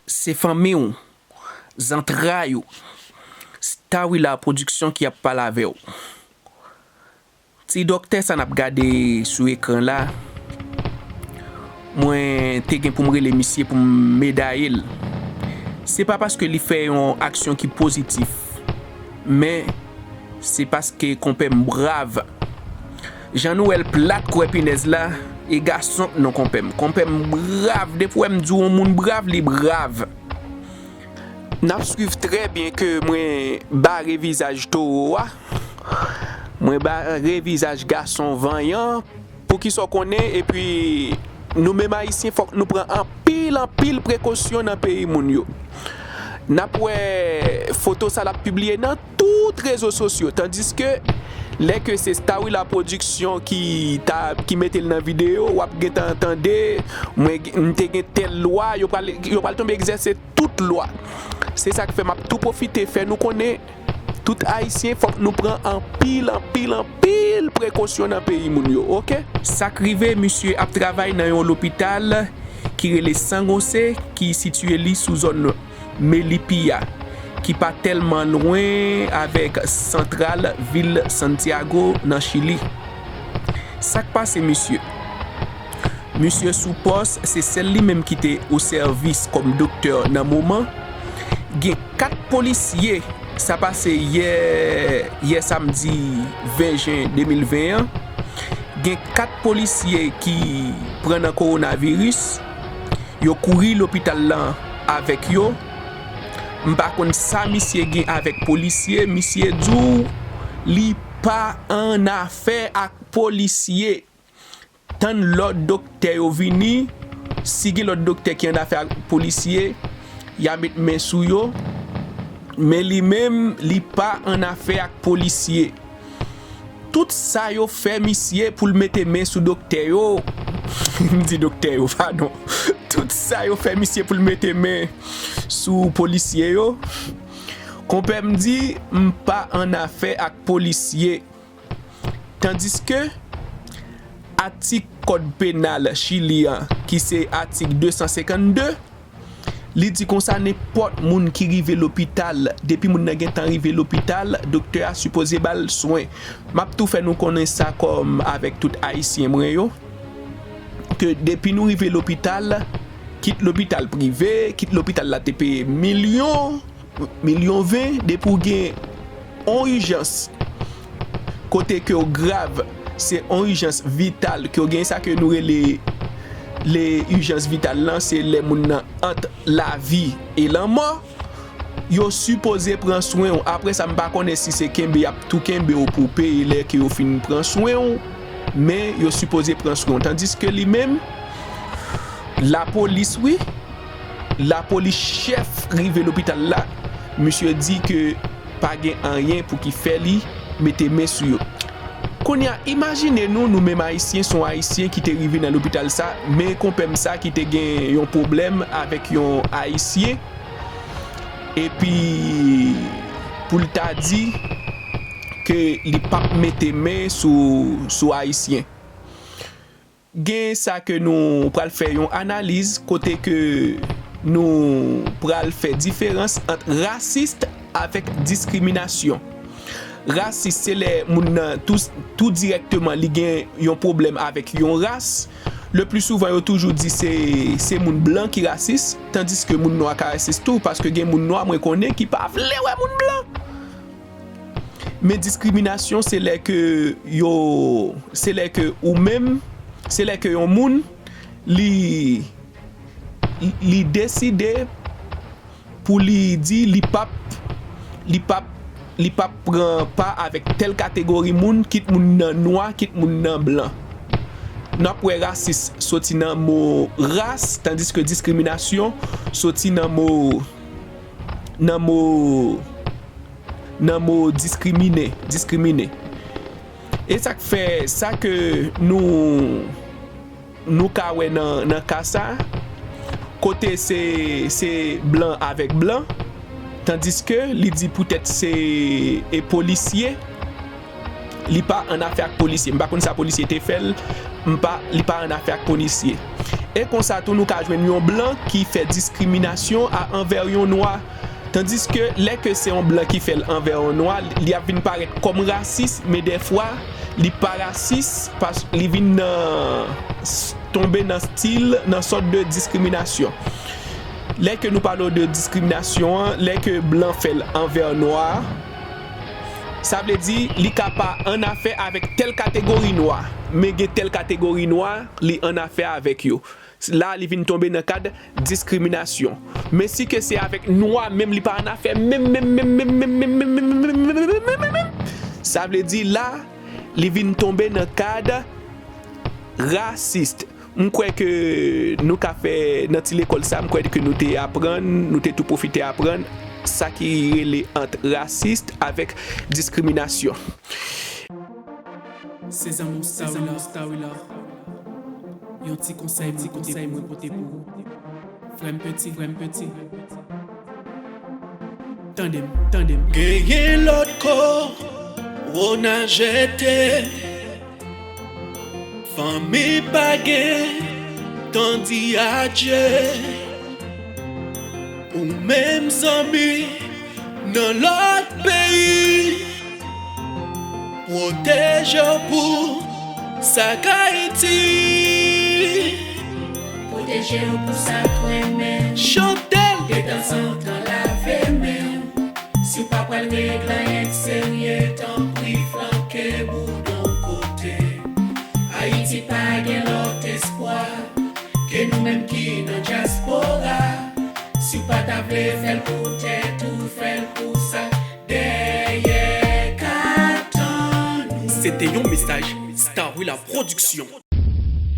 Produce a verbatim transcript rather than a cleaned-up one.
Se fanmi w, zantray ou, Stawila Production ki ap pale avè w. Ti dòktè sa n ap gade sou ekran la, mwen te gen pou m rele misye pou m medaye l. Se pa paske li fè yon aksyon ki pozitif, men se paske konpè m brav. Jan nou wè l plat kwè pinèz la, e gason non konpè m. Konpè m brav, depi w wè m di w yon moun brav, li brav. N ap swiv trè byen ke mwen bare vizaj towo a. Mwen bare vizaj gason vanyan. Poukisa w konnen? Epi nou menm Ayisyen, fòk nou pran anpil, anpil prekosyon nan peyi moun yo. N ap wè foto sa l ap pibliye nan tout rezo sosyo, tandiske lè ke se Stawila Production ki ta, ki mete l nan videyo, w ap gentan tande, mwen, m te gen tèl lwa, yo pral, yo pral tonbe egzèse tout lwa. Se sa k fè m ap tou pwofite fè nou konnen, tout Ayisyen, fòk nou pran anpil, anpil, anpil prekosyon nan peyi moun yo, oke? Sa k rive, misye ap travay nan yon lopital ki rele San José, ki sitiye li sou zòn Melipilla, ki pa tèlman lwen avèk santral vil Santiago nan Chili. Sa k pase, misye? Misye sou pòs, se sèl li menm ki te o sèvis kòm doktè nan moman. Gen kat polisye, sa pase yè, yè samdi ven jen de mil ven an. Gen kat polisye ki pran nan kowonaviris. Yo kouri lopital lan avèk yo. M pa konn sa misye gen avèk polisye. Misye di w li pa annafè ak polisye. Tann lòt doktè yo vini. Si gen lòt doktè ki annafè ak polisye, y a met men sou yo. Men li menm, li pa annafè ak polisye. Tout sa yo fè misye pou l mete men sou doktè yo. M di doktè yo, padon. Tout sa yo fè misye pou l mete men sou polisye yo. Konpè m di, m pa annafè ak polisye. Tandiske atik kòd penal Chili an, ki se atik de san senkannde, li di konsa, nenpòt moun ki rive lopital, depi moun nan gentan rive lopital, doktè a sipoze ba l swen. M ap tou fè nou konnen sa kòm avèk tout Ayisyen mwen yo, ke depi nou rive lopital, kit lopital prive, kit lopital la te peye milyon, milyon ven, depi w gen on ijans, kote ke w grav, se on ijans vital ke w gen, sa ke nou rele le ijans vital lan, se lè moun nan ant lavi e lanmò, yo sipoze pran swen w. Apre sa, m pa konnen si se kenbe y ap tou kenbe w pou w peye lè ke yo fin pran swen w, men yo sipoze pran swen w. Tandiske li menm, lapolis, wi, lapolis chèf rive lopital la, misye di ke pa gen anyen pou ki fè li mete men sou yo. Kounye a, imajine nou, nou menm Ayisyen, se yon Ayisyen ki te rive nan lopital sa, men konpè m sa ki te gen yon pwoblèm avèk yon Ayisyen, epi pou l ta di ke li p ap mete men sou, sou Ayisyen. Gen sa ke nou pral fè yon analiz kote ke nou pral fè diferans ant rasis avèk diskriminasyon. Rasis se lè moun nan tou, tou dirèkteman li gen yon pwoblèm avèk yon ras. Le pli souvan yo toujou di se, se moun blan ki rasis, tandiske moun nwa ka rasis tou, paske gen moun nwa mwen konnen ki pa vle wè moun blan. Men diskriminasyon se lè ke yo, se lè ke ou menm, se lè ke yon moun li, li deside pou li di li p ap, li p ap, li p ap pran pa avèk tèl kategori moun, kit moun nan nwa, kit moun nan blan. N ap wè rasis soti nan mo ras, tandiske diskriminasyon soti nan mo, nan mo, nan mo diskrimine, diskrimine. E sa k fè sa ke nou, nou ka wè nan, nan ka sa, kote se, se blan avèk blan, tandiske li di poutèt se, e, polisye, li pa an afè ak polisye. M pa konn sa polisye te fè l, m pa, li pa an afè ak polisye. E konsa tou nou ka jwenn yon blan ki fè diskriminasyon a anvè yon nwa. Tandiske lè ke se yon blan ki fè l anvè yon nwa, li ap vin parèt kòm rasis, men dèfwa li pa rasis, pas li vin nan s- tonbe nan stil, nan sòt de diskriminasyon. Lè ke nou pale de diskriminasyon an, lè ke blan fè l anvè nwa, sa vle di li ka pa annafè avèk tèl kategori nwa, men gen tèl kategori nwa li annafè avèk yo. La li vin tonbe nan kad diskriminasyon. Men si ke se avèk nwa menm li pa annafè menm menm menm menm menm menm menm menm menm menm menm menm menm menm, sa vle di la li vin tonbe nan kad rasis. M kwè ke nou ka fè nan ti lekòl sa, m kwè ke nou te aprann, nou te tou pwofite aprann sa ki rele ant rasis avèk diskriminasyon. Se zanmi w Stawila. Yon ti konsèy mwen pote pou ou. Frè m peti, frè m peti. Tande m, tande m. Genyen lòt kò, wona jete. Fanmi pa gen tan di adye. Ou menm zanmi nan lòt peyi. Pwoteje w pou sa k Ayiti. Pwoteje w pou sa k renmen. Chante l. Detanzantan lave men w. Si w pa pral regle anyen k serye, tanpri flanke boudon kote. Ayiti pa gen lòt espwa ke nou menm ki nan dyaspora. Si w pa ta vle fè l pou tèt ou, fè l pou sa k dèyè ka tann ou. Se te yon mesaj Starwila Production.